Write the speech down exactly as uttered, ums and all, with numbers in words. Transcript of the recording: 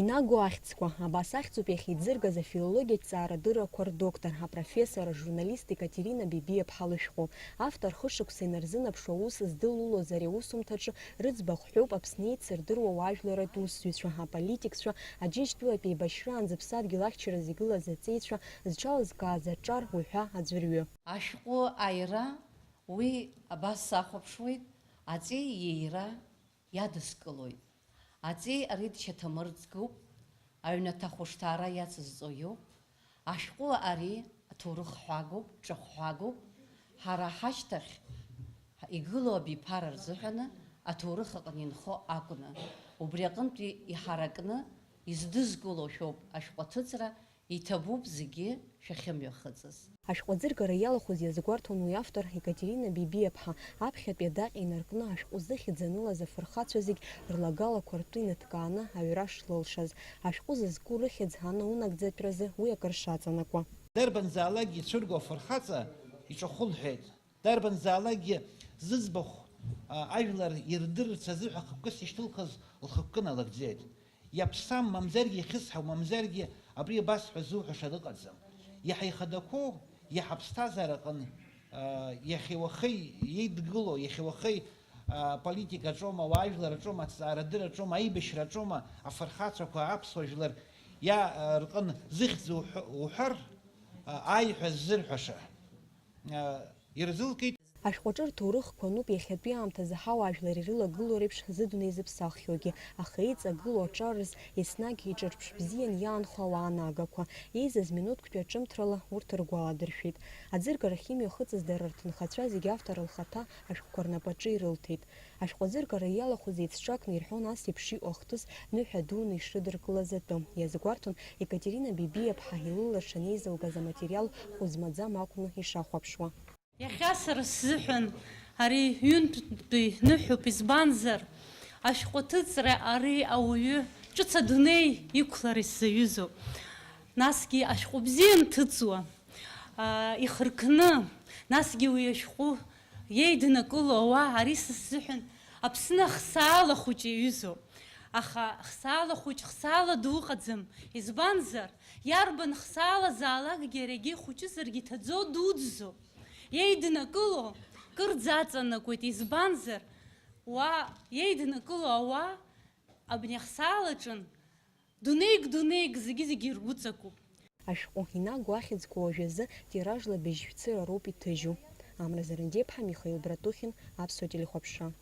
Инаго ахьӡқәа, абас ахьӡуп иахьеизыргаз афилологиатә ҭҵаарадыррақәа рдоктор, апрофессор, ажурналист Екатерина Бебиаԥҳа лышәҟәы. Автор хышықәса инарзынаԥшуа аус здылулоз ари аусумҭаҿы рыӡбахә ҳәоуп Аԥсны еицырдыруа уаажәларратә усзуҩцәа, аполитикцәа, Аџьынџьтәылатә еибашьраан зыԥсадгьыл ахьчаразы игылаз аҵеицәа, зҽалызкааз аҿар уҳәа аӡәырҩы. Ашәҟәы аира, уи абас сахәаԥшуеит, аҵеи иеира иадыскылоит. Аҵеи ари дшьаҭамырӡгоуп, аҩнаҭа ахәышҭаара иацызҵо иоуп. Ашәҟәы ари аҭоурых ҳәагоуп, ҿахәҳәагоуп. Ҳара ҳашьҭахь игылоу абиԥара рзыҳәаны аҭоурых аҟны инхо акәны, убри аҟынтәи иҳаракны издызкыло шәоуп ашәҟәы аҭыҵра, иҭабуп зегьы шәахьымҩахыҵыз. Ашәҟәы аӡыргара иалахәыз иазгәарҭон уи автор Екатерина Бебиаԥҳа, аԥхьатәи адаҟьа инаркны ашәҟәы зыхьӡ анылаз афырхацәа зегь рлагалақәа ртәы иныҭкааны аҩра шлылшаз. Ашәҟәы зызку рыхьӡ анунагӡатәразы уи акыр шаҵанакуа. Дарбанзаалакгьы ицәырго афырхаҵа иҿахәы лҳәеит. Дарбанзаалакгьы зыӡбахә, а, ажәлар ирдырырц азыҳәа хықәкыс ишьҭылхыз лхықәкы налыгӡеит. Иаԥсам, мамзаргьы ихьысҳау, мамзаргьы абри абасҳәа зуҳәаша дыҟаӡам. Иаҳа ихадақәоу, иаҳа аԥсҭазаараҟын, а, иахьеи уахеи еидгыло, иахьеи уахеи, а, политикаҿоума, ауаажәлараҿоума, аҭҵаарадырраҿоума, аибашьраҿоума, афырхацәақәа, аԥсуа жәлар иа-, а, рҟын зыхьӡ уҳәа-, уҳәар, а, ааи ҳәа ззырҳәаша. Ирзылкит. Ашәҟәаҿы рҭоурыхқәа ануп иахьатәи аамҭазы ҳауаажәлар ирылагылоу реиԥш зыдунеи зыԥсаххьоугьы, аха иҵагылоу аҿар рзы еснагь иҿырԥш бзиан иаанхо ауаа нагақәа, еизаз минуҭктәи аҿымҭрала урҭ ргәаладыршәеит. Аӡыргарахь имҩахыҵыз дара рҭынхацәа зегьы автор лхаҭа ашәҟәқәа рнапаҿы ирылҭеит. Ашәҟәы аӡыргара иалахәыз еицҿакны ирҳәон ас еиԥш иҟоу ахҭыс ныҳәа дуны ишрыдыркылаз атәы. Иазгәарҭон Екатерина Бебиаԥҳа илылаша анеизылгаз аматериал хәы змаӡам акәны ишахәаԥшуа. Иахьа сара сзыҳәан ари ҩынтәтәи ныҳәоуп, избанзар, ашәҟәы аҭыҵра ари ауаҩы ҿыц адунеи иқәлара исзаҩызоуп. Насгьы ашәҟәы бзиа анҭыҵуа, аа, ихыркны, насгьы уи ашәҟәы иеиднакыло ауаа, ари са сзыҳәан Аԥсны ахсаала хәыҷы иаҩызоуп. Аха хсаала хәыҷ, хсаала ду ыҟаӡам. Избанзар, иарбан хсаалазаалакгьы иарагьы хәыҷызаргьы иҭаӡо дуӡӡоуп. Иеиднакыло кырӡа аҵанакуеит, избанзар, уа иеиднакыло ауаа абни ахсаалаҿын дунеик, дунеик зегьы-зегьы иргәыҵакуп. Ашәҟәы инагоу ахьӡқәа уажәазы тиражла быжьшәцыра роуп иҭыжьу. Амра Зарандеиԥҳа, Михаил Братухин, Аԥсуа телехәаԥшра.